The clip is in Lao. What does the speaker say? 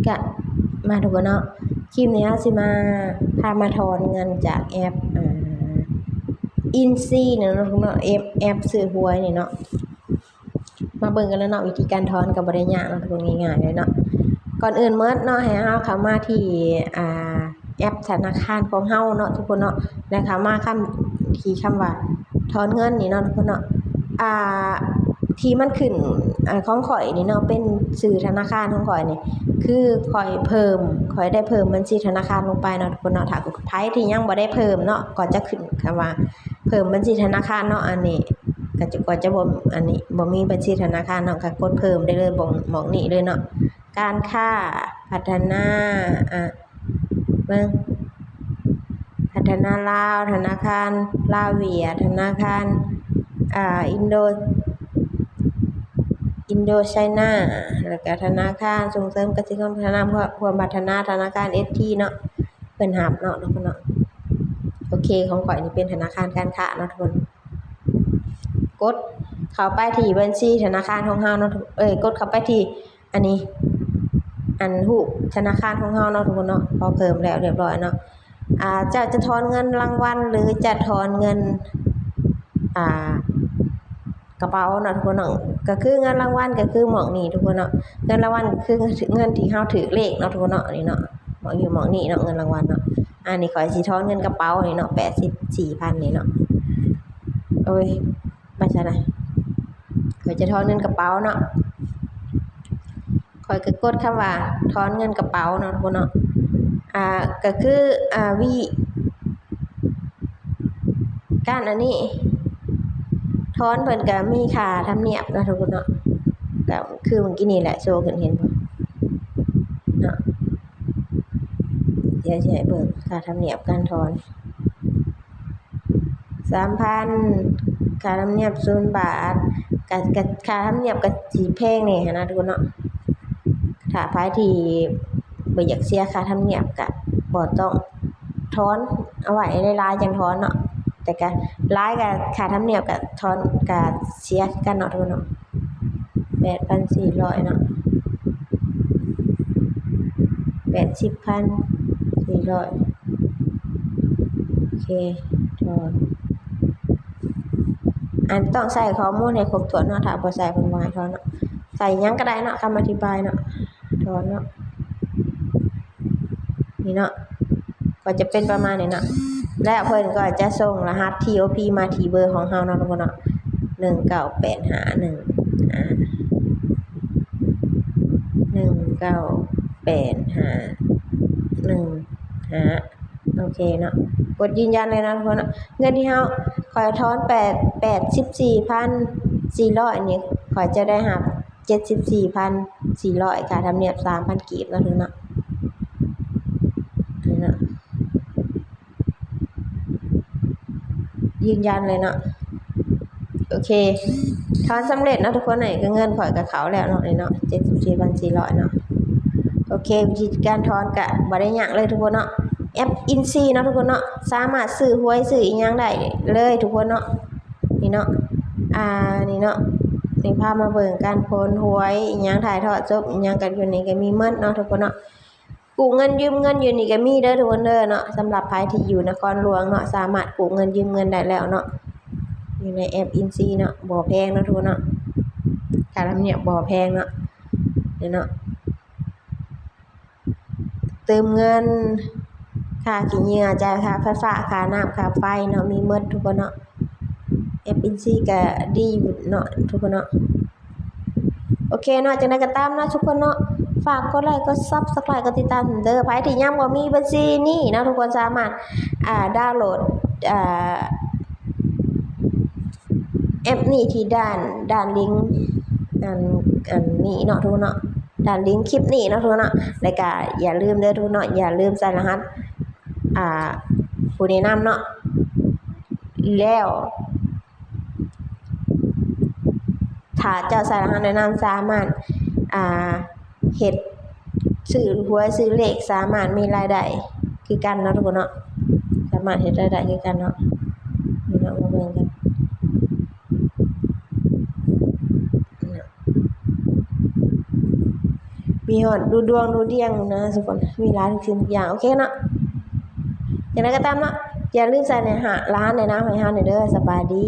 ກະມາທຸກຄົນເນາະ ຄລິບນີ້ເຮົາຊິມາ ພາມາຖອນເງິນຈາກແອັບ ອ່າ ອິນຊີເນາະ ແອັບ ແອັບຊື້ຫວຍນີ້ເນາະ. ມາເບິ່ງກັນເລີຍເນາະ ວິທີການຖອນກໍບໍ່ໄດ້ຍາກເນາະ ທຸກຄົນ ງ່າຍໆເລີຍເນາະ. ກ່ອນອື່ນໝົດເນາະ ໃຫ້ເຮົາເຂົ້າມາທີ່ ອ່າ ແອັບທະນາຄານຂອງເຮົາເນາະ ທຸກຄົນເນາະ ແລ້ວເຂົ້າມາຄຳ ທີ່ຄຳວ່າຖອນເງິນນີ້ເນາະ ທຸກຄົນເນາະ. ອ່າ ທີ່ມັນຂຶ້ນ ອ່າ ຂອງຂ້ອຍນີ້ເນາະ ເປັນຊື່ທະນາຄານຂອງຂ້ອຍນີ້ ຄືຂ້ອຍເພີ່ມ ຂ້ອຍໄດ້ເພີ່ມບັນຊີທະນາຄານລົງໄປເນາະ ທຸກຄົນເນາະ. ຖ້າໃຜທີ່ຍັງບໍ່ໄດ້ເພີ່ມເນາະ ກໍຈະຂຶ້ນຄຳວ່າເພີ່ມບັນຊີທະນາຄານເນາະ ອັນນີ້ ກໍຈະ ກໍຈະບໍ່ ອັນນີ້ ບໍ່ມີບັນຊີທະນາຄານເນາະ ກໍກົດເພີ່ມໄດ້ເລີຍ ໝ່ອງ ໝ່ອງນີ້ເລີຍເນາະ. ການຄ້າ ພັດທະນາ ອ່າ ເບິ່ງ ພັດທະນາລາວ ທະນາຄານລາວເວຍ ທະນາຄານ ອ່າ ອິນໂດ ອິນໂດໄຊນາ ແລ້ວກະທະນາຄານສົ່ງເສີມກະສິກຳ ພັດທະນາ ພວມພັດທະນາ ທະນາຄານເອສທີເນາະ ເພິ່ນຮັບເນາະ ທຸກຄົນເນາະ. ໂອເຄ ຂອງຂ້ອຍນີ້ເປັນທະນາຄານການຄ້າເນາະ ທຸກຄົນ. ກົດເຂົ້າໄປທີ່ບັນຊີທະນາຄານຂອງເຮົາເນາະ ເອີຍ ກົດເຂົ້າໄປທີ່ ອັນນີ້ ອັນຮູບທະນາຄານຂອງເຮົາເນາະ ທຸກຄົນເນາະ. ພໍເພີ່ມແລ້ວຮຽບຮ້ອຍເນາະ ອ່າ ເຈົ້າຈະຖອນເງິນລາງວັນ ຫຼື ຈະຖອນເງິນ ອ່າ ກະເປົາເນາະ ທຸກຄົນເນາະ. ກໍຄືເງິນລາງວັນກໍຄືໝ່ອງນີ້ ທຸກຄົນເນາະ ເງິນລາງວັນກໍຄືເງິນທີ່ເຮົາຖືກເລກເນາະ ທຸກຄົນເນາະ. ນີ້ເນາະ ໝ່ອງ ຢູ່ໝ່ອງນີ້ເນາະ ເງິນລາງວັນເນາະ. ອັນນີ້ຂ້ອຍຊິຖອນເງິນກະເປົານີ້ເນາະ ແປດສິບສີ່ພັນນີ້ເນາະ. ໂອ້ຍ ໄປຊະນະ ຂ້ອຍຈະຖອນເງິນກະເປົາເນາະ ຂ້ອຍກໍກົດຄຳວ່າຖອນເງິນກະເປົາເນາະ ທຸກຄົນເນາະ. ອ່າ ກໍຄື ອ່າ ວິ ການອັນນີ້ ຖອນເພິ່ນກໍມີຄ່າທຳນຽມເນາະ ທຸກຄົນເນາະ. ກໍຄືມື້ກີ້ນີ້ແຫຼະ ໂຊຂຶ້ນ ເຫັນບໍ່ເນາະ. ດຽວຊິໃຫ້ເບິ່ງຄ່າທຳນຽມການຖອນ ສາມພັນ ຄ່າທຳນຽມສູນບາດ ກະ ກະ ຄ່າທຳນຽມກະຊິແພງແດ່ຫັ້ນນະ ທຸກຄົນເນາະ. ຖ້າໃຜທີ່ບໍ່ຢາກເສຍຄ່າທຳນຽມກະບໍ່ຕ້ອງຖອນເອົາໄວ້ຫຼາຍໆ ຈັ່ງຖອນເນາະ ແຕ່ກະຫຼາຍກະຄ່າທຳນຽມກະຖອນ ກະເສຍຄືກັນເນາະ ທຸກຄົນເນາະ. ແປດພັນສີ່ຮ້ອຍເນາະ ແປດສິບພັນສີ່ຮ້ອຍ ໂອເຄ ຖອນ. ອັນ ຕ້ອງໃສ່ຂໍ້ມູນໃຫ້ຄົບຖ້ວນເນາະ ຖ້າບໍ່ໃສ່ເພິ່ນບໍ່ໃຫ້ຖອນເນາະ. ໃສ່ຫຍັງກໍໄດ້ເນາະ ຄຳອະທິບາຍເນາະ ຖອນເນາະ. ນີ້ເນາະ ກໍຈະເປັນປະມານນີ້ເນາະ ແລ້ວເພິ່ນກໍຈະສົ່ງລະຫັດທີໂອພີມາທີ່ເບີຂອງເຮົາເນາະ ທຸກຄົນເນາະ ໜຶ່ງເກົ້າແປດຫ້າໜຶ່ງ ອ່າ ໜຶ່ງເກົ້າແປດຫ້າໜຶ່ງຫ້າ ໂອເຄເນາະ. ກົດຢືນຢັນເລີຍເນາະ ທຸກຄົນເນາະ. ເງິນທີ່ເຮົາ ຂ້ອຍຖອນແປດ ແປດສິບສີ່ພັນສີ່ຮ້ອຍນີ້ ຂ້ອຍຈະໄດ້ຮັບ ເຈັດສິບສີ່ພັນສີ່ຮ້ອຍ ຄ່າທຳນຽມສາມພັນກີບເນາະ ທຸກຄົນເນາະ. ນີ້ເນາະ ຢືນຢັນເລີຍເນາະ. ໂອເຄ ຖອນສຳເລັດເນາະ ທຸກຄົນເອີຍ. ກໍເງິນຂ້ອຍກໍເຂົ້າແລ້ວເນາະ ນີ້ເນາະ ເຈັດສິບສີ່ພັນສີ່ຮ້ອຍເນາະ. ໂອເຄ ວິທີການຖອນກໍບໍ່ໄດ້ຍາກເລີຍ ທຸກຄົນເນາະ. ແອັບອິນຊີເນາະ ທຸກຄົນເນາະ ສາມາດຊື້ຫວຍ ຊື້ອີ່ຫຍັງໄດ້ເລີຍ ທຸກຄົນເນາະ. ນີ້ເນາະ ອ່າ ນີ້ເນາະ ນີ້ພາມາເບິ່ງການໂພນຫວຍ ອີ່ຫຍັງ ຖ່າຍທອດສົດ ອີ່ຫຍັງກັນຢູ່ນີ້ກໍມີໝົດເນາະ ທຸກຄົນເນາະ. ກູ້ເງິນຢືມເງິນຢູ່ນີ້ກໍມີເດີ ທຸກຄົນເດີເນາະ. ສຳລັບໃຜທີ່ຢູ່ນະຄອນຫຼວງເນາະ ສາມາດກູ້ເງິນຢືມເງິນໄດ້ແລ້ວເນາະ ຢູ່ໃນແອັບອິນຊີເນາະ. ບໍ່ແພງເນາະ ທຸກຄົນເນາະ ຄ່າທຳນຽມບໍ່ແພງເນາະ. ນີ້ເນາະ ຕື່ມເງິນ ຄ່າຂີ້ເຫຍື້ອ ຈ່າຍຄ່າໄຟຟ້າ ຄ່ານ້ຳ ຄ່າໄຟເນາະ ມີໝົດ ທຸກຄົນເນາະ. ແອັບອິນຊີກໍດີຢູ່ເນາະ ທຸກຄົນເນາະ. ໂອເຄເນາະ ຈັ່ງໃດກໍຕາມເນາະ ທຸກຄົນເນາະ ຝາກກົດໄລ ກົດຊັບສະໄຄຣບ໌ ກົດຕິດຕາມເດີ. ໃຜທີ່ຍັງບໍ່ມີບັນຊີນີ້ເນາະ ທຸກຄົນສາມາດ ອ່າ ດາວໂຫຼດ ອ່າ ແອັບນີ້ທີ່ດ້ານ ດ້ານລິງ ອັນ ອັນນີ້ເນາະ ທຸກຄົນເນາະ ດ້ານລິງຄລິບນີ້ເນາະ ທຸກຄົນເນາະ. ແລ້ວກໍຢ່າລືມເດີ ທຸກຄົນເນາະ ຢ່າລືມໃສ່ລະຫັດ ອ່າ ຜູ້ແນະນຳເນາະ. ແລ້ວ ຖ້າເຈົ້າໃສ່ລະຫັດແນະນຳ ສາມາດ ອ່າ ເຮັດ ຊື້ຫວຍ ຊື້ເລກ ສາມາດມີລາຍໄດ້ຄືກັນເນາະ ທຸກຄົນເນາະ ສາມາດເຮັດລາຍໄດ້ຄືກັນເນາະ. ນີ້ເນາະ ມາເບິ່ງກັນ ນີ້ເນາະ. ມີ ມີຮອດດູດວງດູດຽງນະທຸກຄົນ ມີຫຼາຍທຸກສິ່ງທຸກຢ່າງ. ໂອເຄເນາະ ຈັ່ງໃດກໍຕາມເນາະ ຢ່າລືມໃສ່ໃນຮ້ານ ແນະນຳໃຫ້ເຮົາແດ່ເດີ. ສະບາຍດີ.